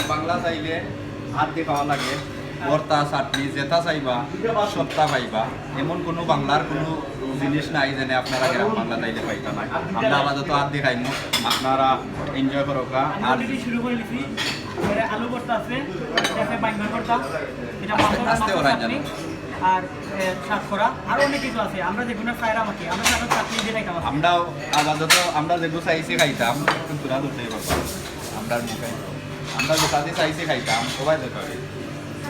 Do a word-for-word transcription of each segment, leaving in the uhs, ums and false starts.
বাংলা চাইলে আত দি খাওয়া লাগে। ভর্তা, চাটনি, যেটা চাইবা, সবটা পাইবা। এমন কোনো বাংলার কোনো জিনিস নাই যেন আপনারা গ্রাম বাংলা চাইলে পাইতা না। আমরা আপাতত আত দি খাইমু, আপনারা এনজয় করুক্কা। আর আমরা already শুরু করে দিছি। এবারে আলু ভর্তা আছে, এটা আছে বাইঙ্গন ভর্তা, এটা মাছের, আস্তে মাছের ওরা চাটনি, জানো। আর, এ, সাতকরা, আরো অনেক কিছু আছে। আমরা যেগুলো চাইরাম আর কি, আমরা সাথে চাটনি দিয়ে খাইতাম আজকে। আমরাও আপাতত আমরা যেগুলো চাইছি খাইতাম, একটু দূরা ধরতেই পারতাম। আমরার মুখে, আমরা যেটা দিয়ে চাইছি খাইতাম, সবাই তো খাবে।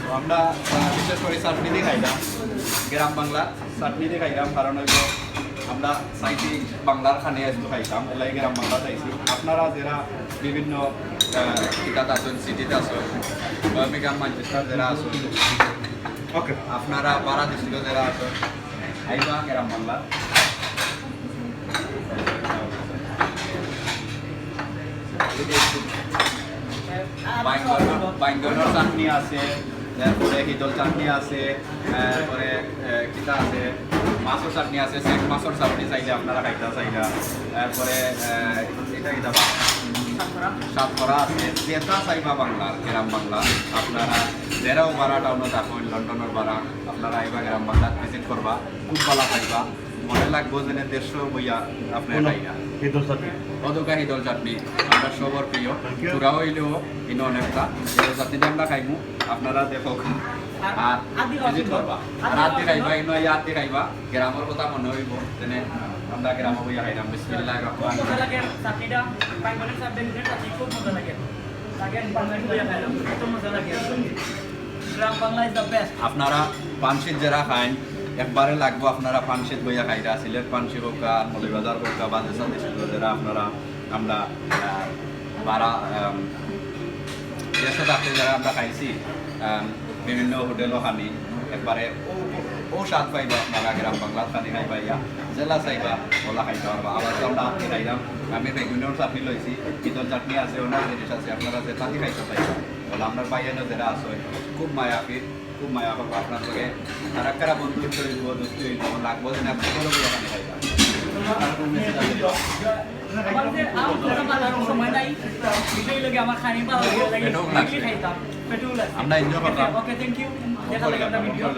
তো আমরা, আহ, বিশেষ করে চাটনি দিয়ে খাইলাম, গ্রাম বাংলা চাটনি দিয়ে খাইলাম, কারণ হইলো আমরা চাইছি বাংলার খানি একটু খাইতাম, এলাই গ্রাম বাংলা চাইছি। আপনারা যারা বিভিন্ন, আহ, কিতাত আছেন, সিটিতে আছেন, বার্মিংহাম, ম্যানচেস্টার যারা আছেন, ওকে। আপনারা বারা ডিস্ট্রিক্টে যারা আছেন, আইবা গ্রাম বাংলা। বাইঙ্গন, বাইঙ্গনর চাটনি আছে, তারপরে হিদল চাটনি আছে, তারপরে, এ, কিতা আছে, মাছর চাটনি আছে, সেট মাছর চাটনি চাইলে আপনারা খাইতা চাইলা, তারপরে, এ, এটা কিতা বা-, সাতকরা আছে, যেটা চাইবা বাংলা, গ্রাম বাংলা, আপনারা যারাও বারা টাউনো থাকইন, লন্ডনর বারা, আপনারা আইবা গ্রাম বাংলাত ভিজিট করবা, খুব ভালা পাইবা। মনে লাগবো যেন দেড়শো বইয়া আপনার কোনো খাইয়া। হিদল চাটনি। অদুকা হিদল চাটনি, আমরা সবর প্রিয়। Thank you। থুড়া হইলেও ইনো অনেকটা। হিদল চাটনি দিয়ে আমরা খাইমু, আপনারা দেখো। আর আর আদি ভিজিট খাওয়া করবা। আর আদি আদি খাইবা, খাওয়া। ইনো আইয়া আদি খাইবা। গ্রামর কথা মনে হইব, যেন আমরা গ্রামে বইয়া খাইলাম। বিসমিল্লাহির খুব রহমানির মজা রহিম। লাগে চাটনিটা, বাইঙ্গনের চাটনি, চাটনি খুব মজা লাগে। লাগে বাইঙ্গন বইয়া খাইলাম, এত মজা লাগে। গ্রাম বাংলা is the best। আপনারা পানশিত যারা খাইন, একবারে লাগবো আপনারা পানশিত বইয়া খাইরা, সিলেট পানশি হোক আর মৌলভীবাজার হোক বা দেশা দেশি হোক, যারা আপনারা আমরা, আহ, বারা, আম, দেশে থাকতে যারা আমরা খাইছি, আম, বিভিন্ন হোটেলও খানি, একবারে ও, ও স্বাদ পাইবা আপনারা গ্রাম বাংলার খানি খাইবা ইয়া, যেলা চাইবা ওলা খাইতে পারবা। আবার তো আমরা আজকে খাইলাম, আমি বেগুনের চাটনি লইছি, পিতল চাটনি আছে, অনেক জিনিস আছে, আপনারা যেটা দিয়ে খাইতে পাইবা। বলে আপনার ভাই এনে যারা আছে, খুব মায়া ফির, খুব মায়া করবো আপনার লগে। আর একটা বন্ধু হইব, দোস্তি হইব, লাগবো যে না, বড় বড় খানি খাইবা। আর কোন মেসেজ আছে? আমার যে আর কোনো মাতার সময় নাই, বিষয় লগে আমার খানি ভালো লাগে, লাগে, পেটও লাগে। খাইতাম, পেটও লাগে। আমরা এনজয় করলাম। ওকে, thank you। দেখা লাগে আমরা ভিডিও।